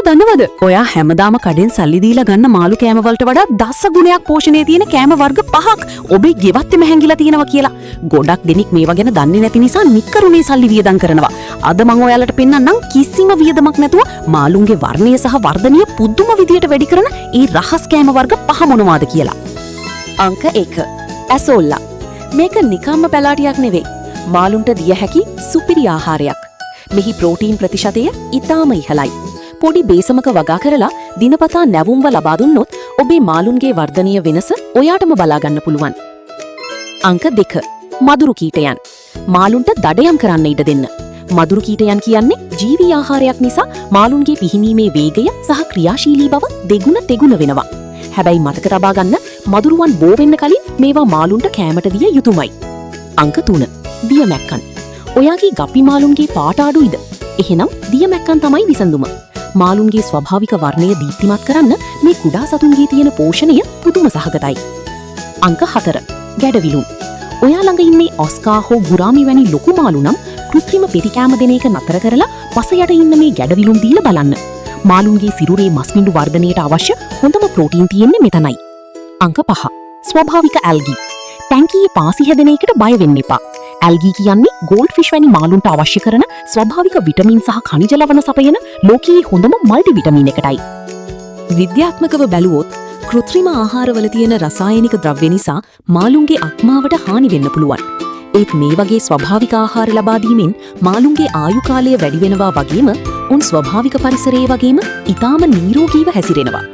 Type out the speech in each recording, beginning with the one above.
ඔයාලා දන්නවද? ඔයා හැමදාම කඩෙන් සල්ලි දීලා ගන්න මාළු කෑම වලට වඩා දස ගුණයක් පෝෂණය තියෙන කෑම වර්ග පහක් ඔබේ ගෙවත්තෙම හැංගිලා තියෙනවා කියලා. ගොඩක් දෙනෙක් මේවා ගැන දන්නේ නැති නිසා නිකරුණේ සල්ලි වියදම් කරනවා. අද මං ඔයාලට පෙන්නන්නම් කිසිම වියදමක් නැතුව මාළුන්ගේ වර්ණය සහ වර්ධනය පුදුම විදියට වැඩි කරන ඒ රහස් කෑම වර්ග පහ මොනවාද කියලා. අංක 1, ඇසෝල්ලා. මේක නිකම්ම පැලාටියක් නෙවෙයි. මාළුන්ට දිය හැකි සුපිරි ආහාරයක්. මෙහි ප්‍රෝටීන් ප්‍රතිශතය ඉතාම ඉහළයි. පොඩි බේසමක වගා කරලා දිනපතා නැවුම්ව ලබා දුන්නොත් ඔබේ මාළුන්ගේ වර්ධනීය වෙනස ඔයාටම බලා ගන්න පුළුවන්. අංක 2, මදුරු කීටයන්. මාළුන්ට දඩයම් කරන්න ඉඩ දෙන්න. මදුරු කීටයන් කියන්නේ ජීවී ආහාරයක් නිසා මාළුන්ගේ පිහිනීමේ වේගය සහ ක්‍රියාශීලී බව දෙගුණ තෙගුණ වෙනවා. හැබැයි මතක තබා ගන්න, මදුරුවන් බෝ වෙන්න කලින් මේවා මාළුන්ට කෑමට දිය යුතුමයි. අංක 3, දියමැක්කන්. ඔයාගේ ගපි මාළුන්ගේ පාට අඩුයිද? එහෙනම් දියමැක්කන් තමයි විසඳුම. මාළුන්ගේ ස්වභාවික වර්ණය දීප්තිමත් කරන්න මේ කුඩා සතුන්ගේ තියෙන පෝෂණය පුදුම සහගතයි. අංක 4, ගැඩවිලුන්. ඔයා ළඟ ඉන්නේ ඔස්කා හෝ ගුරාමි වැනි ලොකු මාළු නම් කෘත්‍රිම පෙති කෑම දෙන එක නතර කරලා පස යට ඉන්න මේ ගැඩවිලුන් දීලා බලන්න. මාළුන්ගේ සිරුරේ මස්පිඬු වර්ධනයට අවශ්‍ය හොඳම ප්‍රෝටීන් තියෙන්නේ මෙතනයි. අංක 5, ස්වභාවික ඇල්ගි. ටැංකියේ පාසි හැදෙන එකට බය වෙන්න එපා. ඇල්ගි කියන්නේ ගෝල්ඩ් ෆිෂ් වැනි මාළුන්ට අවශ්‍ය කරන ස්වභාවික විටමින් සහ ඛනිජ ලවණ සපයන ලෝකයේ හොඳම මල්ටි විටමින් එකටයි. විද්‍යාත්මකව බැලුවොත් කෘත්‍රිම ආහාරවල තියෙන රසායනික ද්‍රව්‍ය නිසා මාළුන්ගේ අක්මාවට හානි වෙන්න පුළුවන්. ඒත් මේ වගේ ස්වභාවික ආහාර ලබා දීමෙන් මාළුන්ගේ ආයු කාලය වැඩි වෙනවා වගේම උන් ස්වභාවික පරිසරයේ වගේම ඉතාම නිරෝගීව හැසිරෙනවා.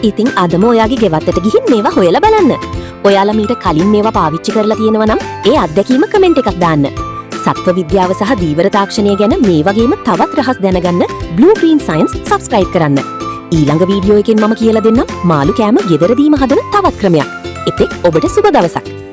ඉතින් අදම ඔයාගේ ගෙවත්තට ගිහින් මේවා හොයලා බලන්න. ඔයාලා මීට කලින් මේවා පාවිච්චි කරලා තියෙනවා නම් ඒ අත්දැකීම කමෙන්ට් එකක් දාන්න. සත්ව විද්‍යාව සහ ධීවර තාක්ෂණය ගැන මේ වගේම තවත් රහස් දැනගන්න Blue Green Science subscribe කරන්න. ඊළඟ වීඩියෝ එකෙන් මම කියලා දෙන්නම් මාළු කෑම ගෙදරදීම හදන තවත් ක්‍රමයක්. එතෙක් ඔබට සුබ දවසක්.